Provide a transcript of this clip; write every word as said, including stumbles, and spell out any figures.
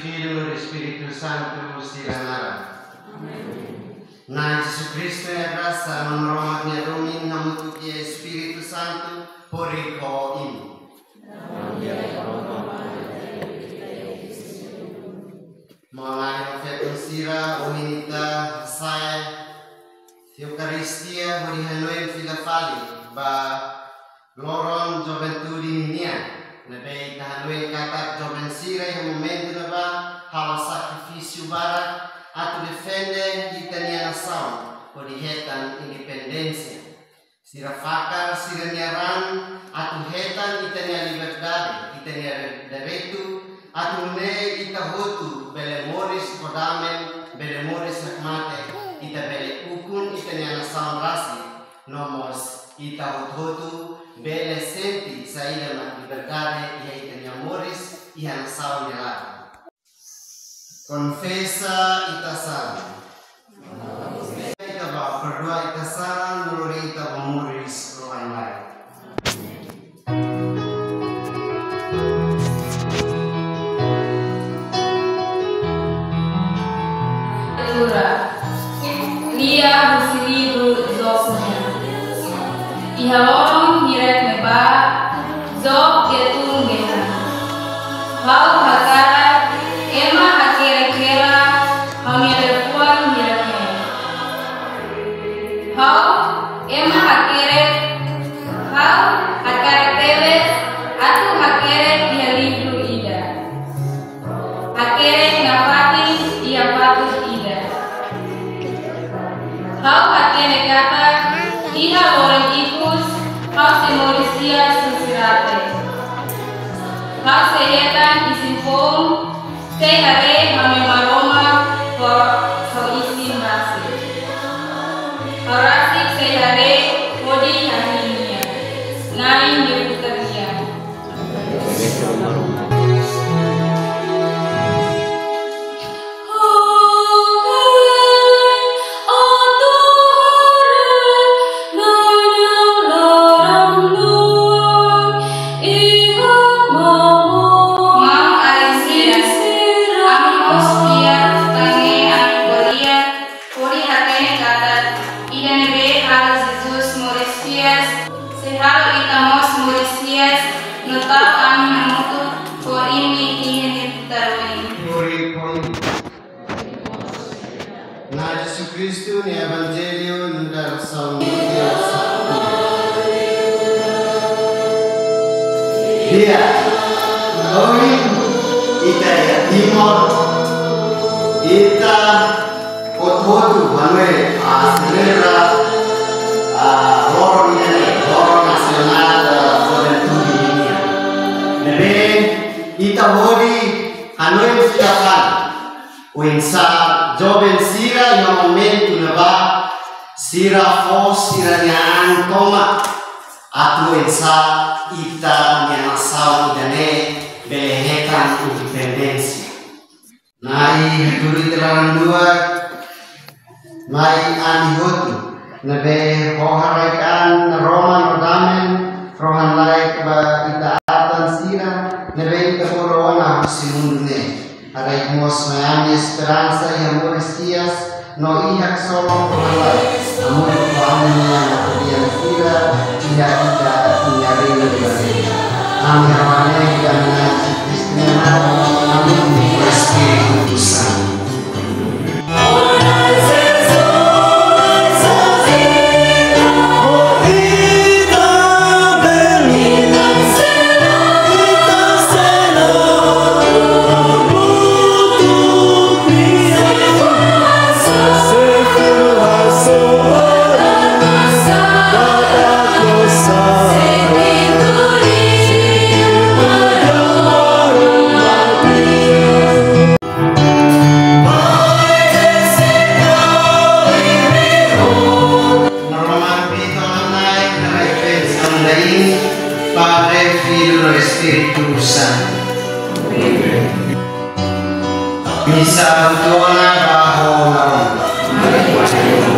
Filho no Espíritu Santo, sira naran. Amen. Na'i Jesus Kristu nia grasa, Maromak nia domin, hamutuk ho Espíritu Santu, hori ho imi. Maun-alin no feton sira, ohin ita hasa'e Eukaristia hodi hanoin fila fali ba loron juventude ninian, ne'ebé ita hanoin katak joven sira iha momentu ne'ebá halo sakrifísiu barak atu defende ita-nia nasaun hodi hetan independénsia. Sira fakar sira-nia raan atu hetan ita-nia liberdade, ita-nia direitu, atu nune'e ita hotu bele moris ho dame, bele moris hakmatek, ita bele ukun ita-nia nasaun rasik, no mós ita hotu-hotu bele sente saida mak liberdade iha ita-nia moris iha nasaun nia laran. Konfesa ita sala. Ita bá perdua ita sala, no lori ita bá moris rohan-laek. Leitura. Lia husi livru Job nian. Iha loron hirak ne'ebá, Job dehan tuun dehan: Ha'u hakarak ema hakerek hela ha'u-nia liafuan hirak ne'e. Ha'u ema hakerek, ha'u hakarak tebes atu hakerek iha livru ida. Hakerek nafatin iha fatuk ida. Ha'u hatene katak iha loron ikus ha'u sei moris hi'as husi rate. Ha'u sei hetan isin-foun, sei haree ha'u-nia Maromak ho ha'u-nia isin rasik. Ha'u rasik sei haree hodi hahi'i Nia. Na'i nia futar nian. Maun-alin sira, ami mós fiar tanba ami ko'alia hodi hatene katak ida ne'ebé halo Jesus moris hi'as, sei halo ita mós moris hi'as, no tau ami hamutuk ho imi iha Nia futar oin. Na'i Jesus Kristu nia Evanjellu nu'udar São Mateus. Di'ak, ohin ita iha Timor, ita hotu-hotu hanoin, ah, selebra, ah, loron ida-ne'e, loron nasionál, ah, juventude ninian. Ne'ebé ita hodi hanoin fila fali oinsá joven sira iha momentu ne'ebá sira fó sira-nia an tomak atu oinsá ita-nia nasaun ida-ne'e bele hetan independénsia. Na'i, hatudu ita laran luak, mai ami hotu ne'ebé ho haraik an, roma no dame rohan-laek ba ita-atan sira ne'ebé ita bolu ona husi mundu ne'e. Haraik mós mai ami esperansa iha moris hi'as no iha ksolok rohan-laek, hamutuk ho ami-nia nafatin sira iha ita-nia reinu di langit. Ami rona ne'e iha naran Kristu, ami ho Espíritu Santu. Maromak nia naran, naran nia bensaun dain, Padre, Filho no Espíritu Santo. Misa uitoan ba ho Maromak.